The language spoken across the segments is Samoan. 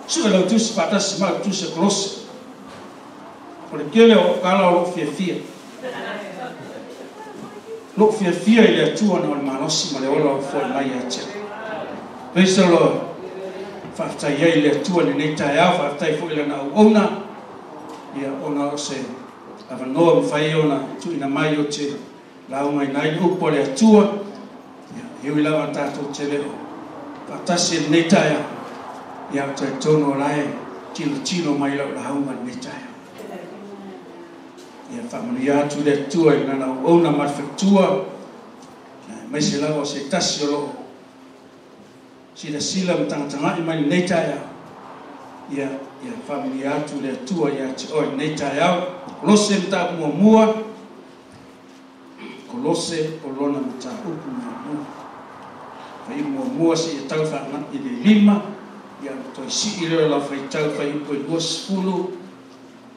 Suʻe lau tusi faatasi ma le tusi a Kolose. O le tele o kala o loo fiafia. Loo fiafia i le Atua na o le malosi ma le ola o foʻi mai ia te au. Praise the Lord. Faafetai ai i le Atua i lenei taeao, faafetai foi i lana auauna, ia ona o se avanoa mafai ona tuuina mai ou te laugaina ai le upu a le Atua. Ia, e ui lava tatou te le o faatasi i lenei taeao, ia ou talitonu o la e tilotilo mai lau lauga i lenei taeao. Ia faamanuia atu le Atua i lana auauna ma le faletua, aemaise lava o se tasi o loo silasila ma tagatagai mai lenei taeao. Ia faamanuia atu le Atua ia te oe lenei taeao. Kolose mataupu muamua, Kolose o lona mataupu muamua. Faiupu muamua seia tau faagai i le 5, ia toe sii lea o lau faitau faiupu e 20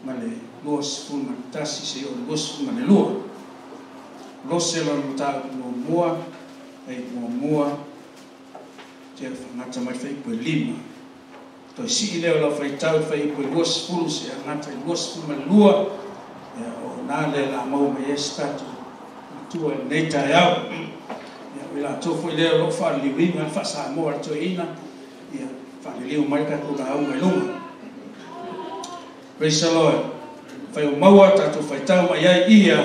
ma le 21 seia oo i le 22. Kolose lona mataupu muamua, faiupu muamua, tia faagata mai faiupu e 5. Toe sii lea o lau faitau faiupu e 20 seia gata i 22, ia o na le la maua mai ai se tatou matua i lenei taeao. Ia o i latou foi lea o loo faaliliuina le faa-Samoa a le toeaina, ia faaliliu mai le tatou lauga i luga. Praise the Lord. Fai o maua tatou faitau mai ai ia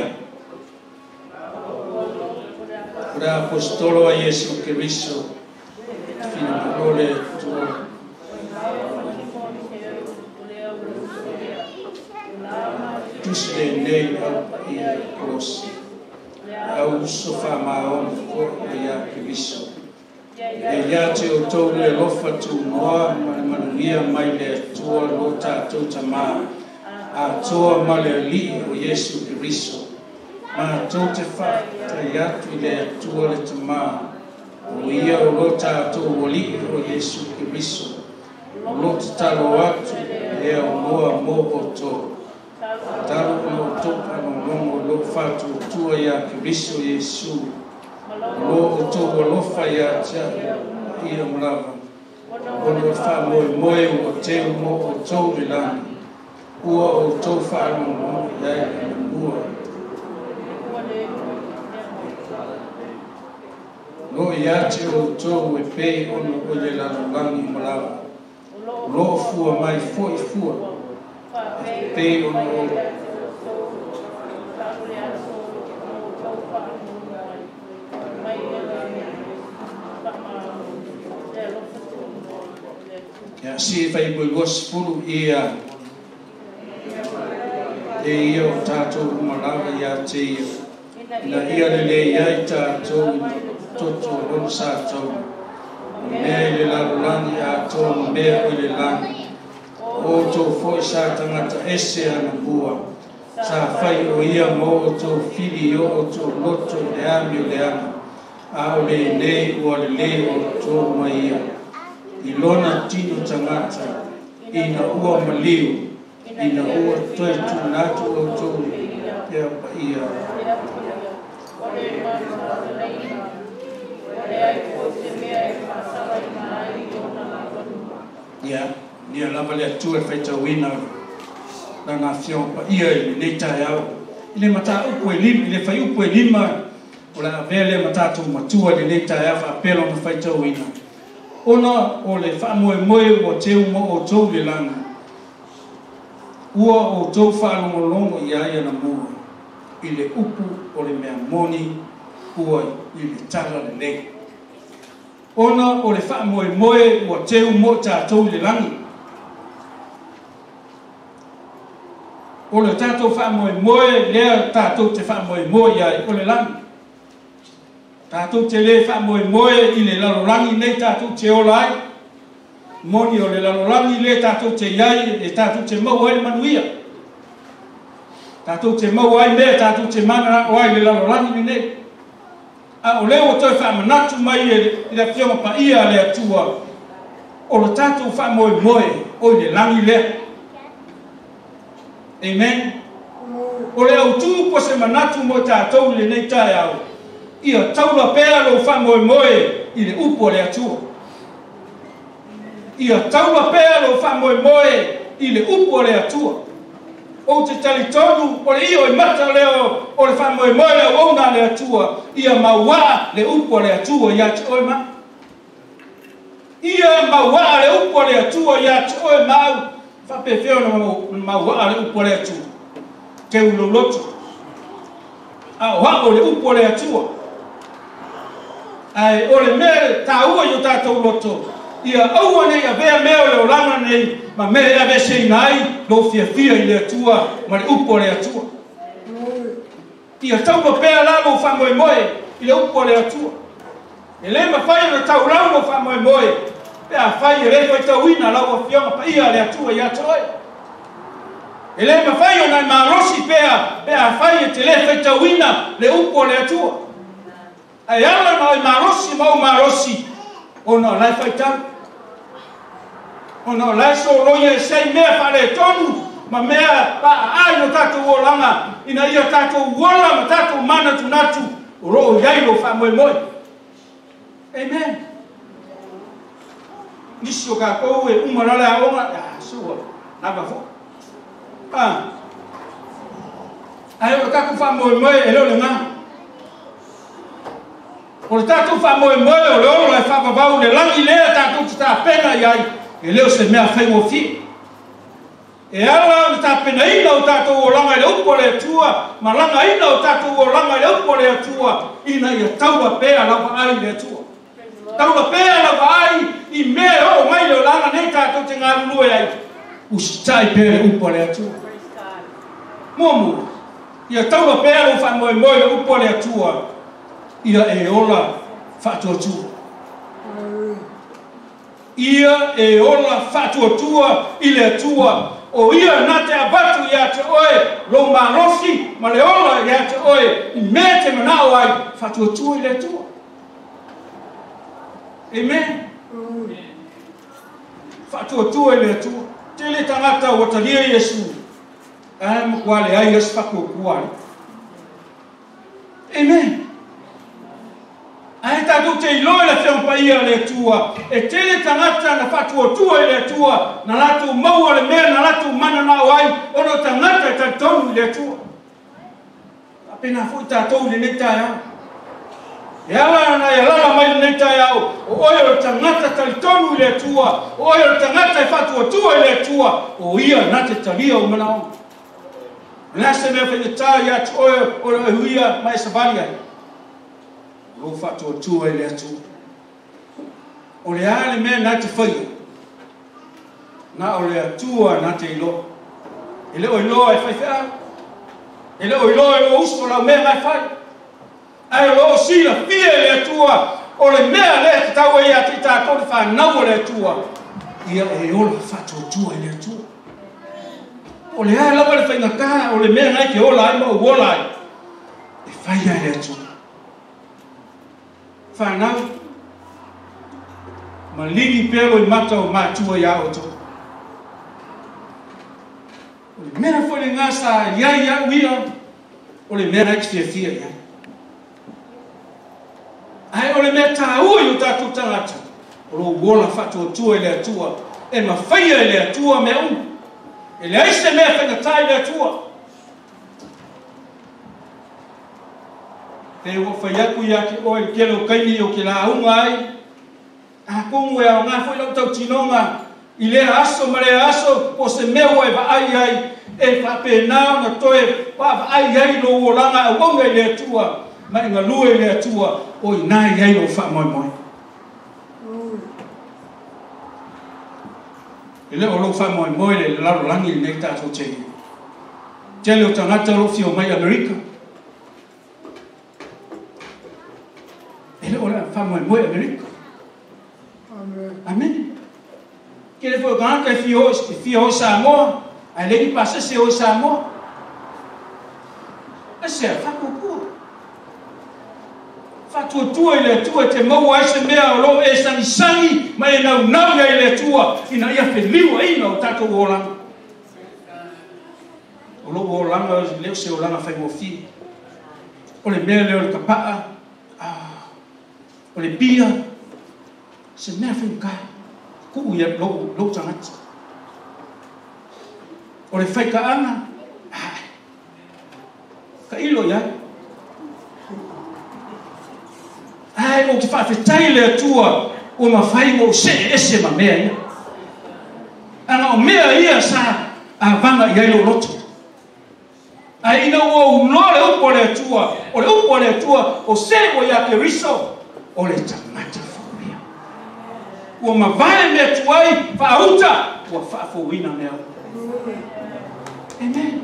o le apostolo a Iesu Keriso, finagalo le Atua. Tusi lenei au paia i Kolose, au uso faamaoni foi o ia Keriso. E ia te outou le alofa tunoa ma le manuia mai le Atua lo tatou Tamā, Atoa ma le Alii o Iesu Keriso. Matou te faafetai atu i le Atua le Tamā, o ia o lo tatou Alii o Iesu Keriso, o lo tatalo atu e aunoa mo outou. Talu ona outou faalogologo loo faatuatua ia Keriso Iesu, o lo outou alofa ia te au ia ma lava, ona o le faamoemoe ua teu mo outou le lagi, ua outou faalogologo i ai le mua. Lo ia te outou e pei ona o le lalolagi ma lava, o loo fua mai foi fua, e pei ona o ia si fai pui 20 ia e ia o tatou uma lava ia te ia ina ia lelei ai tatou i toto o lona sa tau, o mea i le lalolagi atoa ma mea o i le lagi. O outou foi sa tagata ese anamua, sa fai o ia ma outou fili o outou loto i le ami o le aga, a o lenei ua lelei outou ma ia i lona tino tagata, ina ua maliu, ina ua toe tuuina atu outou le au paia. Ia, nia lava le Atua e faitauina lana afioga paia i lenei taeao. I le mataupu e 5, i le faiupu e 5, o le avea lea ma tatou matua i lenei taeao faapea lona faitauina. Ona o le faamoemoe ua teu mo outou le lagi, ua outou faalogologo i ai anamua i le upu o le mea moni ua i le tala lelei. Ona o le faamoemoe ua teu mo tatou i le lagi. O le tatou faamoemoe lea tatou te faamoemoe i ai o le lagi. Tatou te le faamoemoe i le lalolagi nei tatou te ola ai. Moni o le lalolagi le tatou te iai e tatou te maua ai le manuia. Tatou te maua ai mea tatou te mananao ai le lalolagi lenei. A o lea ua toe faamanatu mai e le afioga paia a le Atua, o le tatou faamoemoe o i le lagi lea. Amen. O le autū po se manatu mo tatou i lenei taeao, ia taula pea lou faamoemoe i le upu a le Atua. Ia taula pea lou faamoemoe i le upu a le Atua. Ou te talitonu o le io i mata lea o le faamoemoe le auauna a le Atua, ia mauaa le upu a le Atua ia te oe ma. Ia mauaa le upu a le Atua ia te oe ma au. Faapefea ona mauaa le upu a le Atua. Teu lou loto. A o hao le upu a le Atua. Ae o le mea tāua i o tātou loto, ia aua nei avea mea o le olaga nei, ma mea e aveseina ai lou fiafia i le Atua ma le upu a le Atua. Ia taua pea la lou faamoemoe i le upu a le Atua. E le mafai ona taulau lou faamoemoe pe afai e le faitauina lau afioga paia a le Atua ia te oe. E le mafai ona e malosi pea pe afai e te le faitauina le upu a le Atua. Ae ala na oe malosi ma ou malosi, ona o lae faitau. Ona o lae soloia e sei mea faaletonu ma mea paaai no tatou olaga, ina ia tatou ola ma tatou manatunatu o loo i ai lou faamoemoe. Amen. Nisi o kākou e uma la le aoga, a sua, lava foi. Ae o le tatou faamoemoe e le o lena. O le tatou faamoemoe o le ola e faavavau le lagi lea tatou te tapena i ai, e le o se mea faigofie. E ala ona tapenaina o tatou olaga i le upu a le Atua, ma lagaina o tatou olaga i le upu a le Atua, ina ia taula pea lau vaai i le Atua. Taula pea lau vaai i mea e oo mai le olaga nei tatou te galulue ai. Usitai pea le upu a le Atua. Muamua, ia taula pea lou faamoemoe i le upu a le Atua, ia e ola faatuatua. Ia e ola faatuatua i le Atua. O ia na te avatu ia te oe lou malosi ma le ola ia te oe i mea te manao ai, faatuatua i le Atua. Amen. Faatuatua i le Atua. Tele tagata ua talia Iesu, ae matua leai se faatuatua ai. Amen. Ae tatou te iloa i le afioga paia a le Atua, e tele tagata na faatuatua i le Atua, na latou maua le mea na latou mananao ai, ona o tagata e talitonu i le Atua. Faapena foi tatou i lenei taeao. E ala na e alala mai lenei taeao, o oe o le tagata talitonu i le Atua, o oe o le tagata e faatuatua i le Atua, o ia na te talia o manaoga. O le a se mea faigata ia te oe o le oe huia ma e savali ai. Lou faatuatua i le Atua. O le a le mea na te faia, na o le Atua na te iloa. E le o iloa e faifeau, e le o iloa e lou uso lau mea na e fai. Ae o loo silafia i le Atua, o le mea lea tatau ai ia te i tatou le fanau o le Atua, ia e ola faatuatua i le Atua. O le a lava le faigata o le mea na e te ola ai ma ou ola ai, e faia e le Atua. Whanau, ma ligi pea loi mata o matua ia outou. O le mea foi le sa iai au ia, o le mea na e te fiafia i ai. Ae o le mea tāua i o tatou tagata, o lou ola faatuatua i le Atua, e mafaia i le Atua mea uma. E leai se mea faigata i le Atua. Te ua fai atu ia te oe le tele o taimi o ke lauga ai. Atonu e aoga foi lau tautinoga i lea aso ma lea aso, po o se mea ua e vaai ai, e faapena ona toe vaavaai ai lou olaga auauna i le Atua, ma e galue i le Atua, o ina i ai lou faamoemoe. E le o lou faamoemoe le lalolagi lenei tatou te i. Tele o tagata o loo fia omai Amerika. E le o le faamoemoe Amerika. Amen. Tele foi o tagata e fia o i Samoa, ae le ni pasese o i Samoa. E se faatuatua. Faatuatua i le Atua e te maua ai se mea o loo e sagisagi ma e naunau ai i le Atua, ina ia feliuaina o tatou olaga. O lou olaga le o se olaga faigofie. O le mea lea o le kapaa, o le pia, se mea faigata. Kuu ia lou tagata. O le faikaaga, ka ilo i ai. Ae ou te faafetai le Atua ua mafai ua ou see ese ma mea ia. Ana o mea ia sa avaga i ai lou loto. Ae ina ua ou iloa le upu a le Atua, o le upu a le Atua, o se ua ia Keriso, o le tagata fou ia. Ua mavae mea tuai, faauta, ua faafouina mea uma. Amen.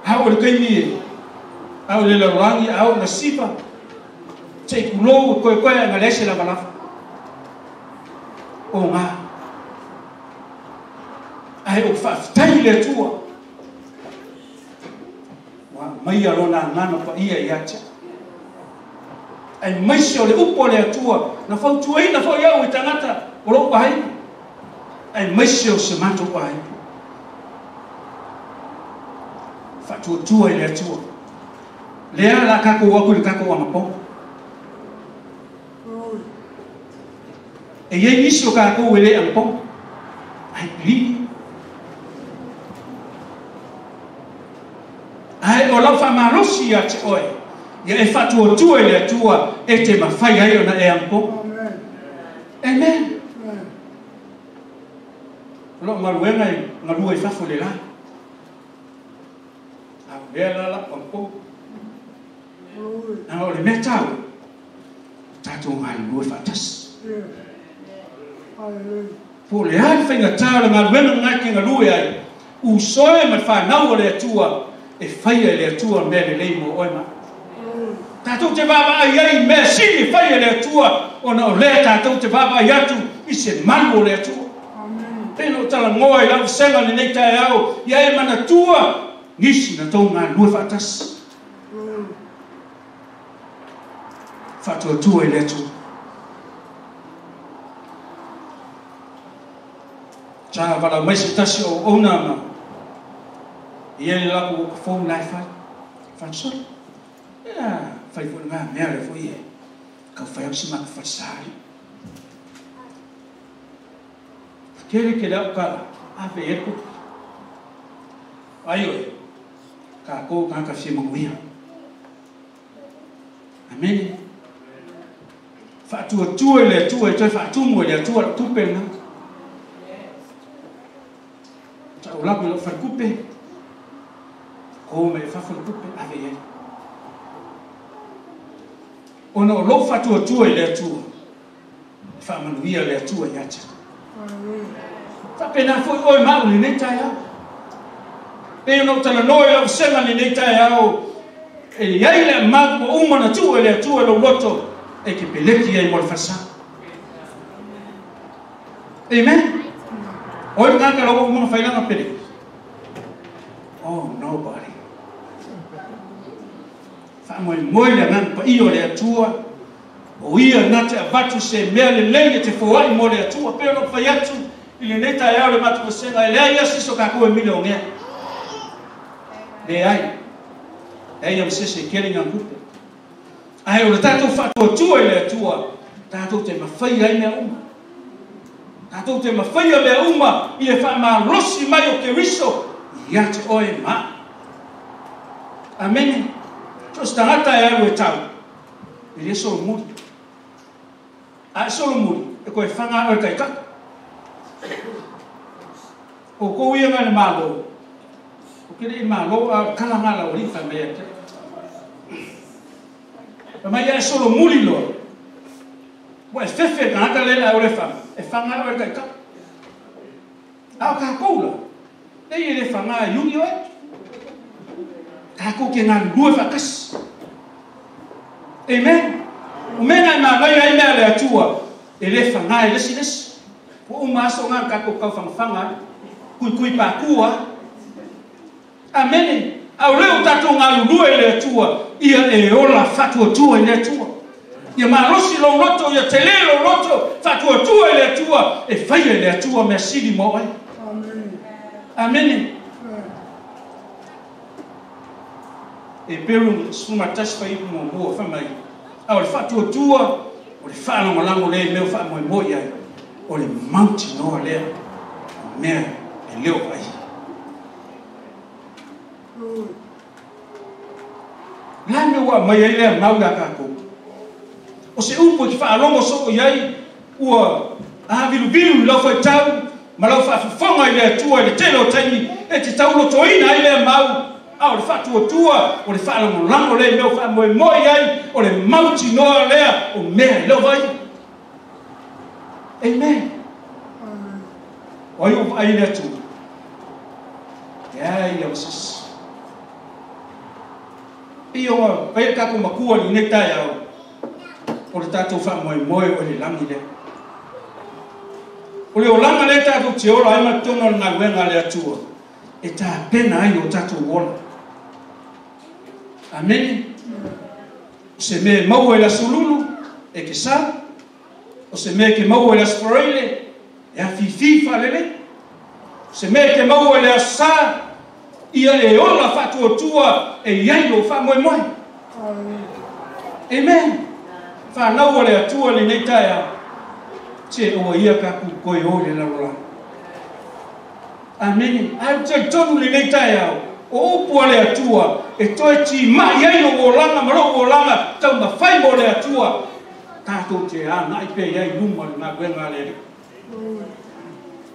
Au o le kaimi e, au le lalolagi, au na siva, te i kulou, koe koe a nga lese lava lava. O ngā. Ae o faafetai le Atua. Ua mai a lona agaga paia ia te au. Ae maise o le upu a le Atua, na fautuaina foi au i tagata o lou aiga. Ae maise o se matou aiga. Faatuatua i le Atua. Lea la kākou aku i le kākou agapo. E iai nisi o kākou e le agapo. Ai pilini. Ae o lau faamalosi ia te oe, ia e faatuatua i le Atua e te mafai ai ona e agapo. Amen. O lou galuega e galua i fafo le la. A o lea la lau agapo. Ana o le mea tāua, o tātou galulue faatasi. Po o le a le faigata o le galuega lena e te galue ai, usoe ma le fanau o le Atua, e faia e le Atua mea lelei mo oe ma au. Tatou te vaavaai ai i mea sili e faia e le Atua, ona o lea tatou te vaavaai atu i se malu o le Atua. Pei ona ou talanoa i lau vasega lenei taeao, ia e manatua nisi na tou galulue faatasi. Faatuatua i le Atua. Sa valaau mai se tasi o auauna ma e iai le latou uka fou la e fai. Faasolo. Ia fai foi lena mea lea foi e tau fai atu si matou falesa alii. Tele tele au tala, ave i ai le tupe. Ai oe, tatou tagata fia manuia. Amene. Faatuatua i le Atua e toe faatumu e le Atua lau tupe lena. Tau lako i lau faletupe, ko mai i fafo le tupe, ave i ai. Ona o lou faatuatua i le Atua, e faamanuia le Atua ia te au. Faapena foi oe ma au i lenei taeao. Pei ona ou talanoa i lau vasega i lenei taeao, e i ai le amau ua uma ona tuu e le Atua i lou loto e te peleki ai mo le falesa. Amen. O ai le tagata la ua uma ona fai lana peleki? Oh, nobody. Faamoemoe le Agaga Paia o le Atua, o Ia na te avatu se mea lelei e te foai mo le Atua. Pei ona ou fai atu i lenei taeao i le matou vasega, e leai lava se isi o tatou e milionea. Leai. Leai lava ma se isi e kele ngā tupe. Ae o le tatou faatuatua i le Atua, tatou te mafaia ai mea uma. Tatou te mafaia mea uma i le faamalosi mai o Keriso ia te oe ma au. Amene. So o se tagata e alu e tau, e le solomuli. A e solomuli, e koe faga oe le taitai. O kou ia ngai le Malo, o ke le i Malo a o le kala nga lau alii fai mai ia te au. Fai mai ia e solomuli loa, ua e fefe i le tagata lea ae o le faga, e faga oe le taitai. A o tatou la, nei e le faga e iuni oe. Tatou te galulue faatasi. Amen. O mea na e manaia ai mea a le Atua, e le faga e le isi le isi. Ua uma aso na tatou tau fagafaga ai, kuikui pakua. Amene. A o lea ua tatou galulue i le Atua, ia e ola faatuatua i le Atua. Ia malosi lou loto, ia tele lou loto, faatuatua i le Atua, e faia e le Atua mea sili mo oe. Amene. Heperu 11 fuaiupu muamua, fai mai, A o le faatuatua O le faalagolago lea i mea o faamoemoe i ai, o le mautinoa lea o mea e le o vaaia. O le a le mea ua aumai ai lea mau ia tatou? O se upu e te faalogo soo i ai ua aviluvilu i lau faitau ma lau faafofoga i le Atua i le tele o taimi e te taulotoina ai lea mau, a o le faatuatua, o le faalagolago lea i mea o faamoemoe i ai, o le mautinoa lea o mea e le o vaaia. Amen. O ai ua vaai i le Atua? Leai lava se isi. Pei ona fai le tatou matua i lenei taeao, o le tatou faamoemoe o le lagi lea. O le olaga lea tatou te ola ai ma totonu o le galuega a le Atua, e tapena ai o tatou ola. Amene. O se mea e maua i le aso Lulu, e te sau. O se mea e te maua i le aso Faraile, e afifi faalelei. O se mea e te maua i le aso Sa, ia e ola faatuatua e i ai lou faamoemoe. Amen. Whanau o le Atua lenei taeao, te oa ia ka ku koe o le lalolagi. Amene. Ae ou te talitonu lenei taeao, o upu a le Atua e toe timai ai lou olaga ma lou olaga taumafai mo le Atua, tatou te agai pea i ai i luma o le galuega a le Alii.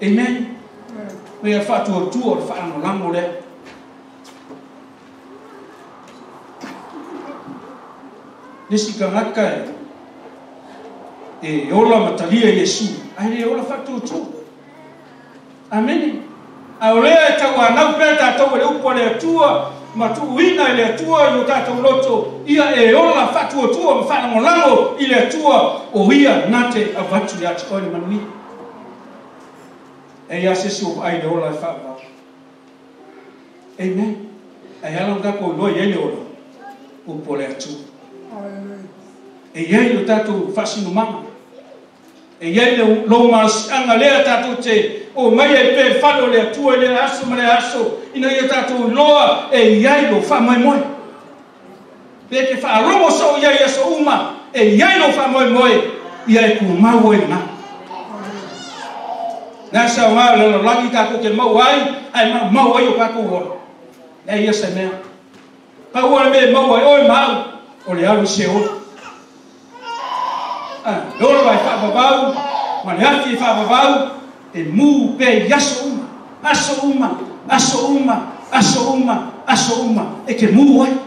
Amen. Mea faatuatua o le faalagolago lea. Le isi tagata e ola ma talia Iesu, ae le ola faatuatua. Amene. A o lea e tauanau pea tatou e le upu a le Atua ma tuuina e le Atua i o tatou loto, ia e ola faatuatua ma faalagolago i le Atua, o ia na te avatu ia te oe le manuia. E ia se isi o vaai le ola e faavavau. Amen. Ae ala ona tatou iloa i ai le ola, upu a le Atua. E i ai lo tatou faasinomaga. E i ai le lou malosiaga lea tatou te omai ai pea i le fale o le Atua i lea aso ma lea aso, ina ia tatou iloa e i ai lou faamoemoe. Pe te faalogo soo i ai i aso uma, e i ai lou faamoemoe, ia e tumau ai lena. Le a se aoga o le lalolagi tatou te maua ai, ae maumau ai o tatou ola? Leai ia se mea. Pau lava le mea e maua ai oe ma au, o le alu i Seoli. Le ola e faavavau ma le afi e faavavau, e mu pea i aso uma, aso uma, aso uma, aso uma, aso uma, e te mu ai.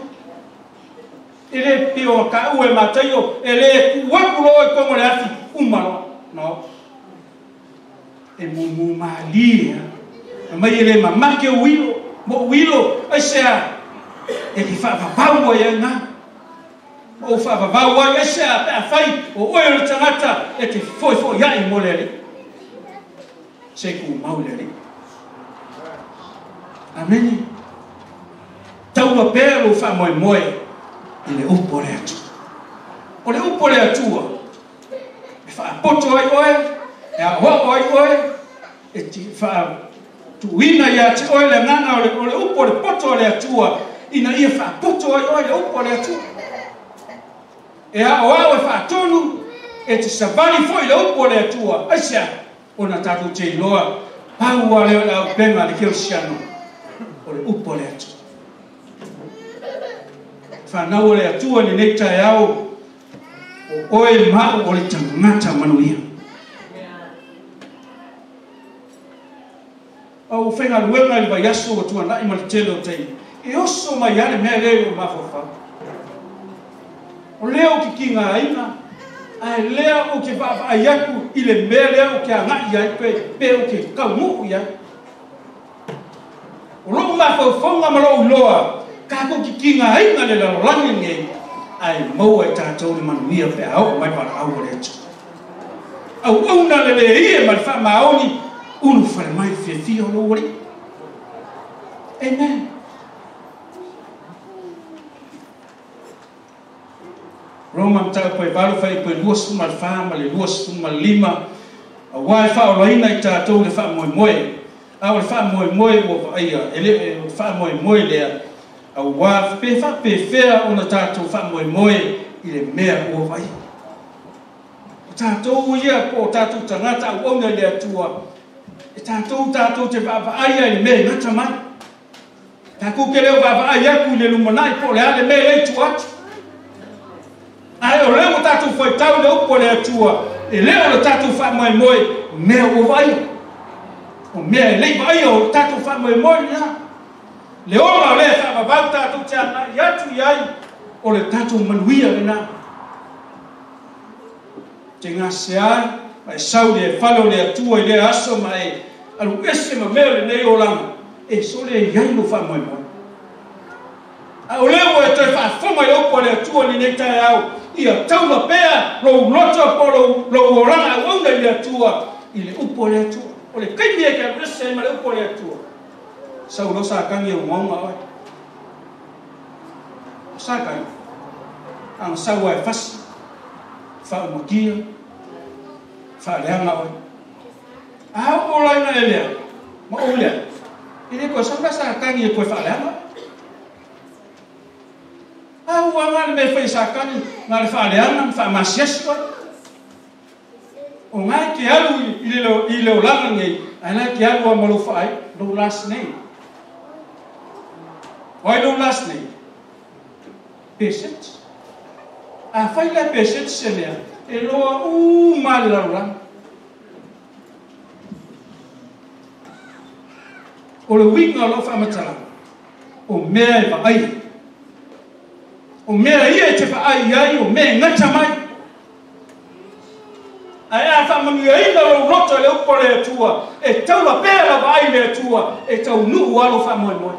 E le pei o taua e Mataio, e le tuu atu loa i totonu o le afi, uma loa. No. E mumu malie lava. Mai e le mamake o uilo, mo uilo, aisea e te faavavau ai ai na. Ma ou faavavau ai, aisea pe afai o oe o le tagata e te foefoeiai mo le Alii. Se tumau i le Alii. Amene. Taua pea lou faamoemoe i le upu a le Atua. O le upu a le Atua e faapoto ai oe, e aoao ai oe, e faatuina ia te oe le agaga o le upu o le poto a le Atua, ina ia faapoto ai oe le upu a le Atua. E aoao e faatonu, e te savali foi le upu a le Atua. Aisea, ona tatou te iloa, pau lava lea o le auupega a le kerisiano, o le upu a le Atua. Whanau o le Atua i lenei taeao, o oe ma au o le tagata manuia. Au faigaluega i le vaiaso ua tuanai ma le tele o taimi, e oso mai lava le mea lea i lou mafaufau. O lea ou te tigaina, ae lea ou te vaavaai atu i le mea lea ou te agai i ai pe ou te taunuu i ai. O lou mafaufauga ma lou iloa, tatou te tigaina le lalolagi lenei, ae maua e tatou le manuia pe a oo mai valaau o le Atua. Auauna le leie ma le faamaoni, ulufale mai le fiafia o lou Alii. Amen. Roma mataupu e 8 fuaiupu e 24 ma le 25, aua e faaolaina i tatou le faamoemoe, a o le faamoemoe ua vaaia, e le o le faamoemoe lea, aua pe faapefea ona tatou faamoemoe i le mea ua vaaia. Tatou ia po o tatou tagata auauna i le Atua, e tatou tatou te vaavaai ai i le mea e gata mai. Tatou te le o vaavaai atu i le lumanai po o le a le mea e i tua atu. Ae o lea ua tatou faitau i le upu a le Atua, e le o le tatou faamoemoe mea ua vaaia. O mea e le i vaaia o le tatou faamoemoe lena. Le ola o lea e faavavau tatou te agai atu i ai, o le tatou manuia lena. Te gasea ma e sau le fale o le Atua i lea aso ma e alu ese ma mea o lenei olaga, e sole e iai lo faamoemoe. A o lea ua e toe faafofoga i le upu a le Atua i lenei taeao, ia taula pea lou loto po o lou olaga auauna i le Atua, i le upu a le Atua. O le taimi e te alu ese ai ma le upu a le Atua, sau loa Satani e ogaoga oe. O Satani, ana sau ai fasi, faaumatia, faaleaga oe. A oo laina e lea, ma ou lea, e le koe sau la Satani e koe faaleaga. A ua nga le mea fai Satani, nga le faaleaga ma faamasiasi oe. O ngai ke alu i le olaga nei, ae la ke alu a ma lou faai, lou last name. Why lou last name? Peset. A fai la peset se mea, e loa uma le lalolagi. O le uiga o lau faamatalaga, o mea e vaaia. O mea ia e te vaai ai, o mea e gata mai. Ae a faamanuiaina lou loto i le upu a le Atua, e taula pea lau vaai i le Atua, e taunuu lava lou faamoemoe.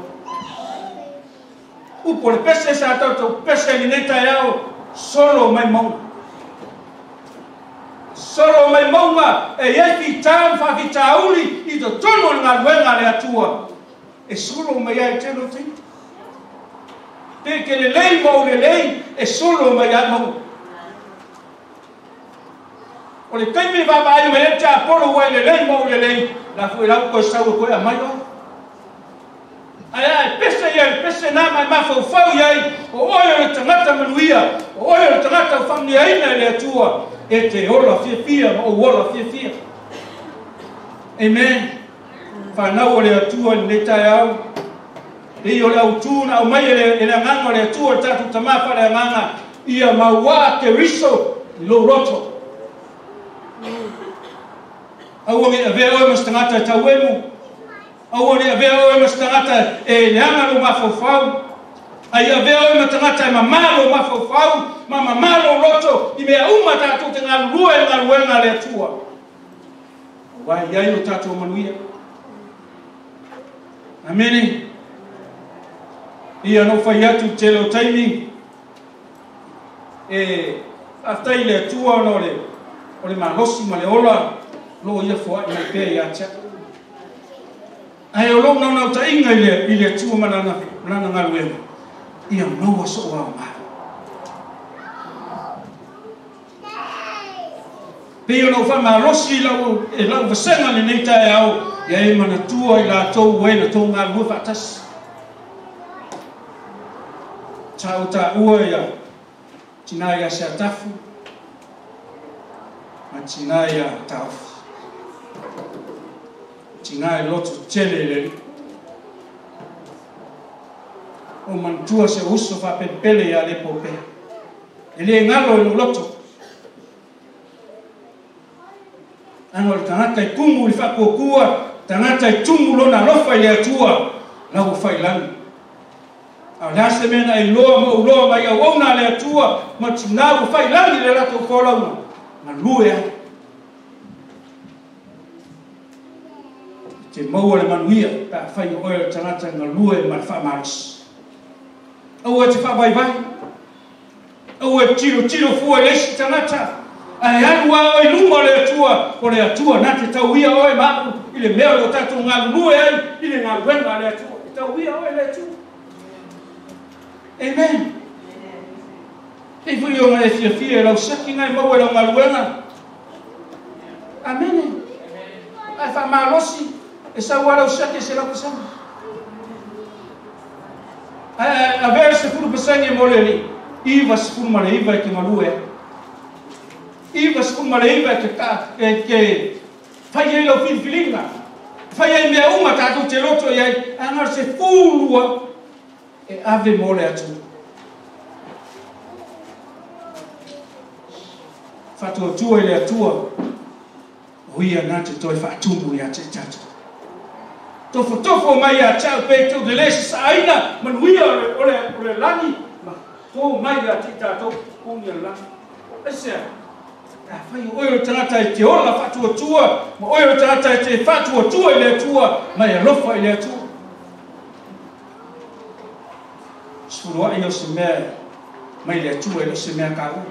Upu o le pese sa tatou pese i lenei taeao, solo mai mauga. Solo mai mauga e iai fita ma faafitauli i totonu o le galuega a le Atua, e solo mai ai tele o taimi. Pe ke lelei ma ou lelei, e solo mai ai mauga. O le taimi vaavaai mai ai tiapolo ua e lelei ma ou lelei, la foi lau koe sau e koe aumai oe. Ae a e pese ia le pese nā ma e mafaufau i ai, o oe o le tagata manuia, o oe o le tagata o faamanuiaina e le Atua, e te ola fiafia ma ou ola fiafia. Amen. Whanau o le Atua i lenei taeao, e i o le autū na aumai e le agaga o le Atua le tatou tamā faaleagaga, ia mauā Keriso i lou loto. Aua ne i avea oe ma se tagata e tauemu, aua ne i avea oe ma se tagata e leaga lou mafaufau, ai avea oe ma tagata e mamā lou mafaufau, ma mamā lou loto i mea uma tatou te galulue i le galuega a le Atua. Aua e i ai lo tatou manuia. Amene. Ia na ou fai atu i le tele o taimi, e faafetai i le Atua ona o le malosi ma le ola o lo o ia foai mai pea ia te au. Ae o lou naunautaiga i le Atua ma lana galuega, ia maua sou aoga. Pei ona ou faamalosi e lau vasega lenei taeao, ia e manatua i latou ua e na tou galulue faatasi. Sa ou taua ia tinā ia Seatafu ma tinā ia Taofi. Tinā e loto tele i le Alii. O manatua se uso faapelepele ia Lepo pea. E le galo i lou loto. Ana o le tagata e tumu i le faakuakua, tagata e tumu lona alofa i le Atua, lau ua failagi. A o le a se mea na e iloa ma ou loa mai auauna a le Atua ma tinā ua failagi le latou folauga, galue ai. E te maua le manuia pe afai o oe o le tagata e galue ma le faamalosi. Aua e te faavaivai, aua e tilotilo fua i le isi tagata, ae alu lava oe i luma o le Atua, o le Atua na te tauia oe ma au i le mea o lo o tatou galulue ai i le galuega a le Atua. E tauia oe le Atua. Amen. Pei foi ona e fiafia e lau siaki na e maua e lau galuega. Amene. Ae faamalosi e sau lava lau siaki e 100%. Ae avea le 10% mo le Alii, 99 e te galue ai. 99 e te ke fai ai lau filifiliga, fai ai mea uma tatou te loto i ai, ae na o le 12 e ave mo le Atua. Faatuatua i le Atua, o ia na te toe faatumu ia te tatou. Tofotofo mai ia te au pe tou te lē sasaaina manuia o le lagi ma to mai ia te tatou puni o le lagi. Aisea? Afai o oe o le tagata e te ola faatuatua, ma oe o le tagata e te faatuatua i le Atua, ma e alofa i le Atua. Sefuluai o se mea mai le Atua e le o se mea taua.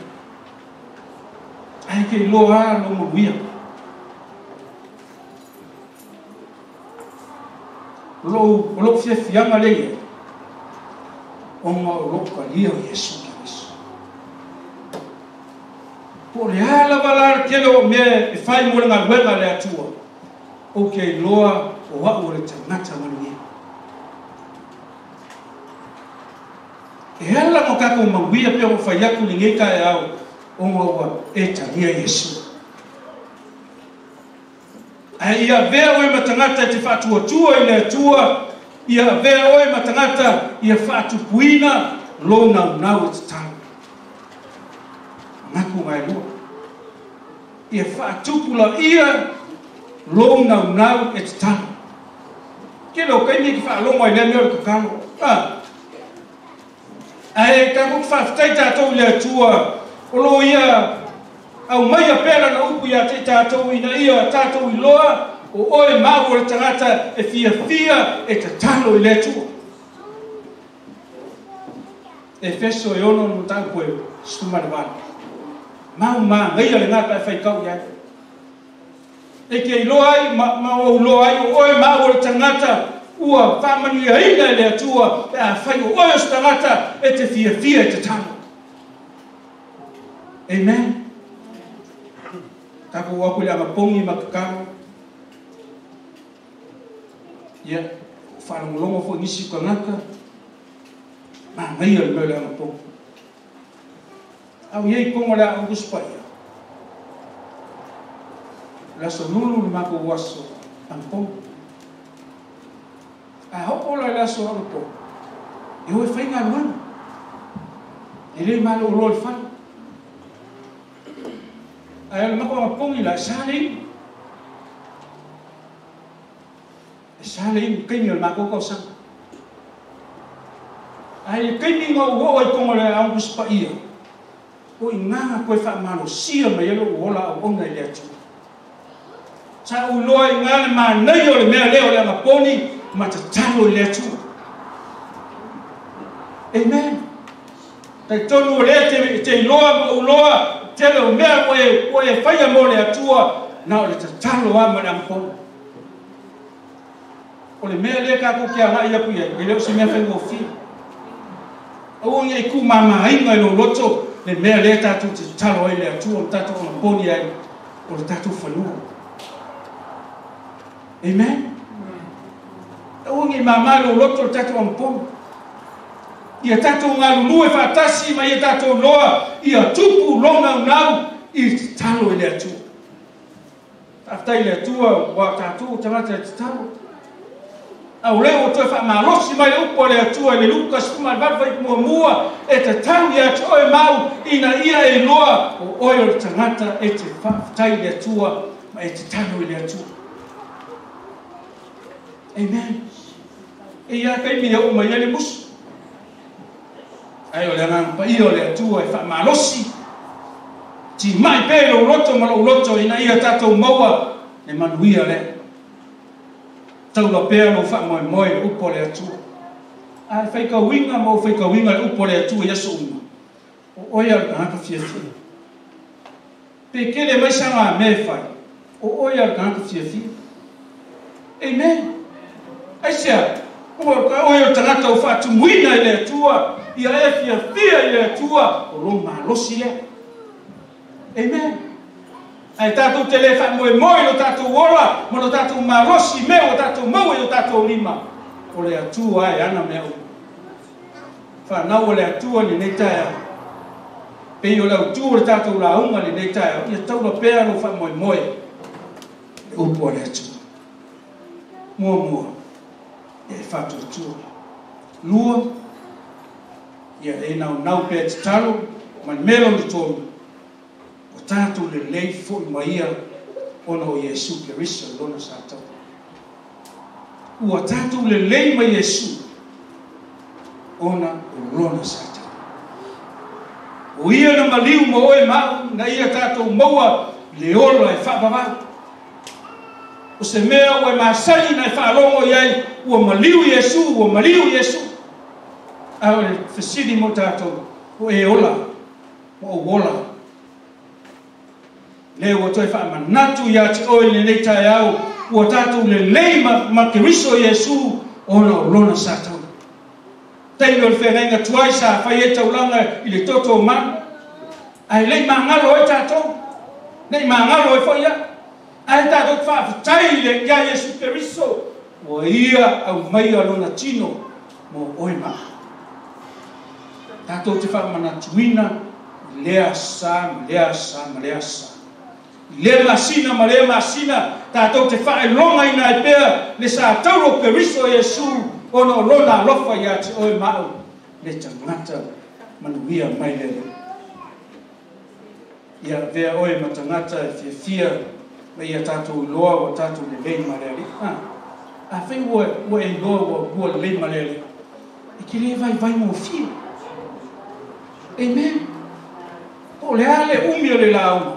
Ae ke iloa a lou manuia. O lou fiafiaga lea i ai, ona o lou talia o Iesu Keriso. Po o le a lava la le tele o mea e fai mo le galuega a le Atua, ou te iloa o au o le tagata manuia. E ala mo tatou manuia pe o fai atu lenei taeao, ona ua e talia Iesu. Ae ia avea oe ma tagata e te faatuatua i le Atua, ia avea oe ma tagata ia faatupuina lou naunau e tatalo. Manatu gaelua. Ia faatupulaia lou naunau e tatalo. Tele o taimi e te faalogo ai lea mea o le tatalo. Ae tatou te faafetai tatou i le Atua, o loo ia aumaia pea lana upu ia te tatou ina ia tatou iloa o oe mau o le tagata e fiafia e tatalo i le Atua. Efeso e 6 le mataupu e 18. Mau magaia lena pe a faitau i ai. E te iloa ai ma ou iloa ai o oe mau o le tagata ua faamanuiaina e le Atua pe a fai o oe o se tagata e te fiafia e tatalo. Amen. Tatou o atu i le anapogi ma tatalo. Ia, faalogologo foi nisi o tagata, manaia le mea o le anapogi. Au i ai tonu o le a Tusi Paia. O le aso Lulu le matou aso anapogi. A oo la i le aso anapogi, e o e fai galuega. E le malolo i le fale. Ae o le matou anapogi la, e sa le inu. E sa le inu taimi o le matou tausaga. Ae i le taimi na ou oo ai tonu o le a Tusi Paia, o i ina na toe faamalosia mai ai lou ola auauna i le Atua. Sa ou iloa i ina le manaia o le mea lea o le anaponi ma tatalo i le Atua. Amen. Talitonu o lea te iloa ma ou iloa tele o mea ua e faia mo le Atua, na o le tatalo lava ma le anaponi. O le mea lea tatou te agai atu i ai, e le o se mea faigofie. Aua ne i tuumamaina i lou loto le mea lea tatou te tatalo ai i le Atua ma tatou anaponi ai o le tatou fanua. Amen. Aua ne i mama i lou loto le tatou anaponi. Ia tatou galulue faatasi ma ia tatou iloa ia tupu lou naunau i tatalo i le Atua. Faafetai i le Atua ua tatou tagata e tatalo. A o lea ua toe faamalosi mai le upu a le Atua i le Luka 18 fuaiupu muamua, e tatau ia te oe mau ina ia e iloa o oe o le tagata e te faafetai i le Atua ma e tatalo i le Atua. Amen. E i ai taimi e oo mai ai le musu. Ae o le agaga paia o le Atua e faamalosi, timai pea i lou loto ma lou loto ina ia tatou maua le manuia lea. Taula pea lou faamoemoe i le upu a le Atua. A e faitauina ma ou faitauina le upu a le Atua i aso uma, o oe a o le tagata fiafia. Pe tele mai saga mea e fai, o oe a o le tagata fiafia. Amen. Aisea? O oe o le tagata ua faatumuina i le Atua, ia e fiafia i le Atua, o lou malosi lea. Amen. Ae tatou te le faamoemoe i lo tatou ola ma lo tatou malosi i mea ua tatou maua i o tatou lima, o le Atua e ana mea uma. Fanau a le Atua i lenei taeao. Pei o le autū o le tatou lauga lenei taeao, ia taula pea lou faamoemoe le upu a le Atua. Muamua, ia e faatuatua. Lua, ia e naunau pea tatalo ma le mea lona tolu, ua tatou lelei foi ma ia ona o Iesu Keriso lona sa taula. Ua tatou lelei ma Iesu ona o lona sa taula. O ia na maliu ma oe ma au na ia tatou maua le ola e faavavau. O se mea ua e masani na e faalogo i ai, ua maliu Iesu, ua maliu Iesu. A o le fesili mo tatou, o e ola, ma ou ola. Le ua toe faamanatu ia te oe lenei taeao, ua tatou lelei ma Keriso Iesu ona o lona sa taula. Taimi o le feagaiga tuai sa fai ai taulaga i le toto o manu. Ae le i magalo ai tatou, ne i magalo ai foi au. Ae tatou faafetai ia Iesu Keriso, ua ia aumaia lona tino mo oe ma au. Tatou te faamanatuina lea sa ma lea sa ma lea sa. Lea masina ma lea masina, tatou te faailogaina ai pea le sa taula o Keriso Iesu ona o lona alofa ia te oe ma au, le tagata manuia mai le Alii. Ia avea oe ma tagata e fiafia ma ia tatou iloa ua tatou lelei ma le Alii. Afai ua e iloa ua lelei ma le Alii, e te le vaivai gofie. Amen. Po o le a le umi o le lauga,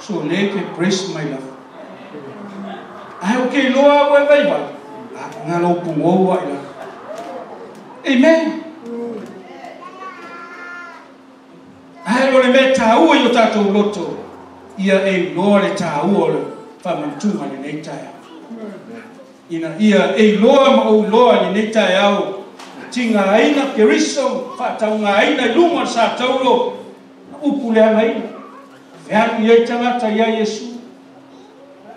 so le ke grace my love. Ae o ke iloa ua e vaivai, a ngalo pugou ai la. Amen. Ae o le mea taua i o tatou loto, ia e iloa le taua o le faamanatuga lenei taeao. Ina ia e iloa ma ou iloa lenei taeao, tigaina Keriso, faataugaina i luga o le sa taulo, na upu leagaina. Fealu i ai tagata ia Iesu.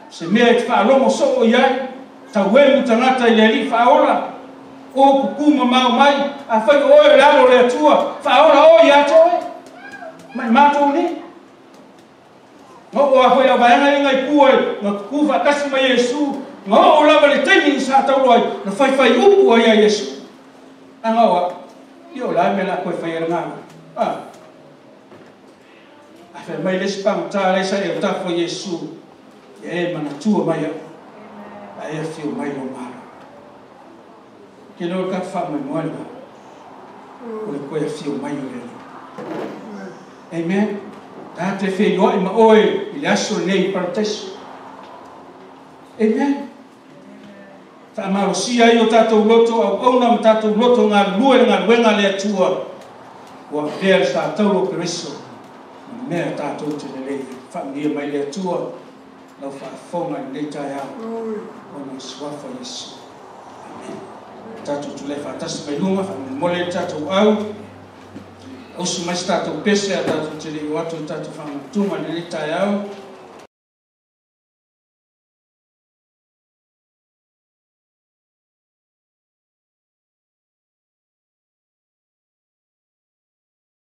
Se mea e te faalogo soo i ai, tauemu tagata i le Alii faaola, o kuku mamao mai, afai o oe o le alo o le Atua, faaola oe ia te oe. Mai matou nei. Na oo a foi au vaega ia ngai pua e, na kuku faatasi ma Iesu, na oo lava le taimi i sa taulo ai, na faifai upu ai ia Iesu. Aga oa, ia o la me la koe fai ala ngā. A fai mai le pagata le sa e o tafo Iesu, ia e manatua mai au, a e afio mai lo malo. Ke leo ka faamoemoe lena, o le koe afio mai o le Alii. Amen. Ta te feiloai ma oe i le aso lenei i parataiso. Amen. Faamalosia ai o tatou loto auauna ma tatou loto galulue le galuega a le Atua, ua avea le sa taula o Keriso ma mea tatou te lelei ai. Faamanuia mai le Atua lau faafofoga i lenei taeao ona o suafa Iesu. Amen. Tatou tulai faatasi mai luga, faamolemole le tatou au, ausu mai se tatou pese a tatou te le i o atu i tatou faamanatuga i lenei taeao.